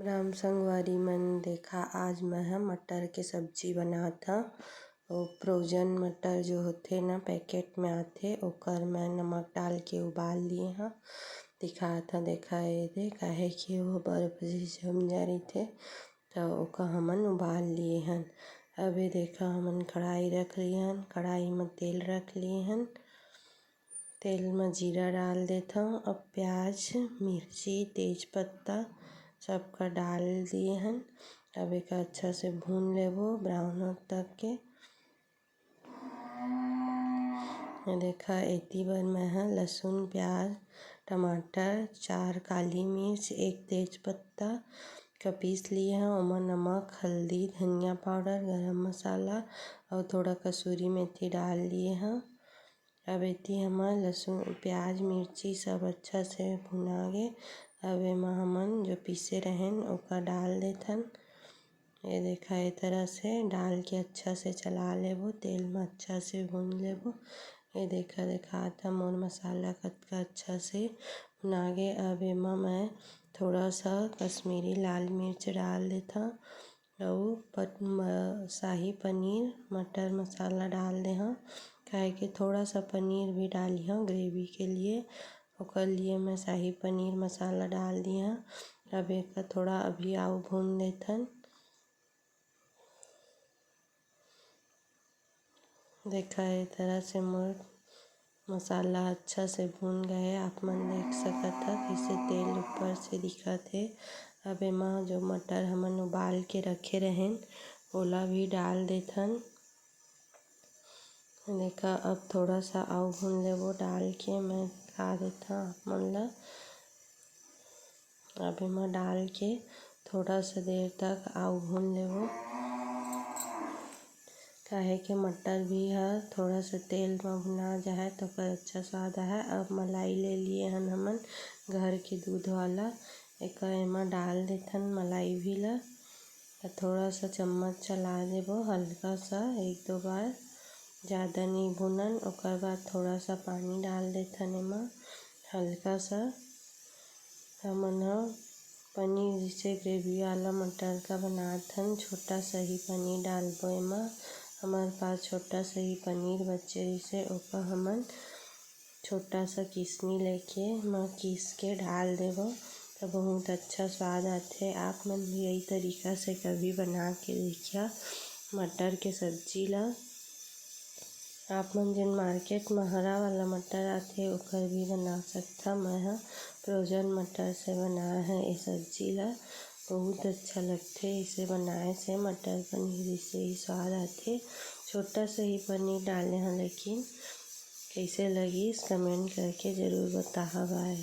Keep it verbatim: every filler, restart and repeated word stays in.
राम संगवारी मन, देखा, आज मैं ह मटर के सब्जी बनात हंव। वो फ्रोजन मटर जो होथे ना, पैकेट में आथे, ओकर मैं नमक डाल के उबाल लिए हंव। दिखात हंव, देखा, ये दे, काहे कि वो बर्फ जैसे जम जा रहिथे, त ओका हमन उबाल लिए हन। अबे देखा, हमन कढ़ाई रख लिए हन, कढ़ाई में तेल रख लिए हन। तेल में जीरा डाल देथंव। अब प्याज, मिर्ची, तेज पत्ता सबका डाल दिए हन। अब एका अच्छा से भून लेबो ब्राउन होत तक के। ये देखा, एती बर मैं ह लहसुन, प्याज, टमाटर, चार काली मिर्च, एक तेज पत्ता का पीस लिए हंव। ओमा नमक, हल्दी, धनिया पाउडर, गरम मसाला अउ थोड़ा कसूरी मेथी डाल लिए हंव। अब एती हमर लहसुन, प्याज, मिर्ची सब अच्छा से भुना गे। अब एमा हमन जो पीसे रहेन, ओका डाल देथन। ये देखा, ए तरह से डाल के अच्छा से चला लेबो, तेल में अच्छा से भून लेबो। ये देखा, देखात ह मोर मसाला कतका अच्छा से भुना गे। अब एमा मैं थोड़ा सा कश्मीरी लाल मिर्च डाल देथंव। अउ पत-, म-, शाही पनीर मटर मसाला डाल दे हंव, काहे कि थोड़ा सा पनीर भी डाली हंव ग्रेवी के लिए। ओकर लिए मैं शाही पनीर मसाला डाल दी हंव। अब एकर थोड़ा अभी अउ भून देथन। देखा, ए तरह से मोर मसाला अच्छा से भून गए। आप मन देख सकत ह, कइसे तेल ऊपर से दिखत हे। अब एमा जो मटर हमन उबाल के रखे रहेन, ओला भी डाल देथन। देखा, अब थोड़ा सा अउ भून लेबो डाल के, मैं दिखा देथव आप मन ला। अब एमा डाल के थोड़ा सा देर तक अउ भून लेबो, काहे कि मटर भी ह थोड़ा सा तेल म भुना जाए त ओकर अच्छा स्वाद आए। अब मलाई ले लिए हन हमन घर के दूध वाला, एकर एमा डाल देथन मलाई भी ला। त थोड़ा सा चम्मच चला देबो, हल्का सा एक दो बार, ज़्यादा नहीं भूनन। ओकर बाद थोड़ा सा पानी डाल देथन एमा, हल्का सा। हमन ह पनीर जैसे ग्रेवी वाला मटर का बनात हन, छोटा सा ही पनीर डालबो एमा। हमर पास छोटा सा ही पनीर बचे रहिसे, ओका हमन छोटा सा किसनी लेके एमा किस के डाल देबो, त बहुत अच्छा स्वाद आथे। आप मन भी यही तरीका से कभी बना के देखिया मटर के सब्जी ला। आप मन जेन मार्केट म हरा वाला मटर आथे, ओकर भी बना सकथा। मैं ह फ्रोजन मटर से बनाए हंव ए सब्जी ला, बहुत अच्छा लगथे। इसे बनाए से मटर पनीर जैसे ही स्वाद आथे। छोटा सा ही पनीर डाले हंव, लेकिन कइसे लगिस, कमेंट करके जरूर बताहा। बाय।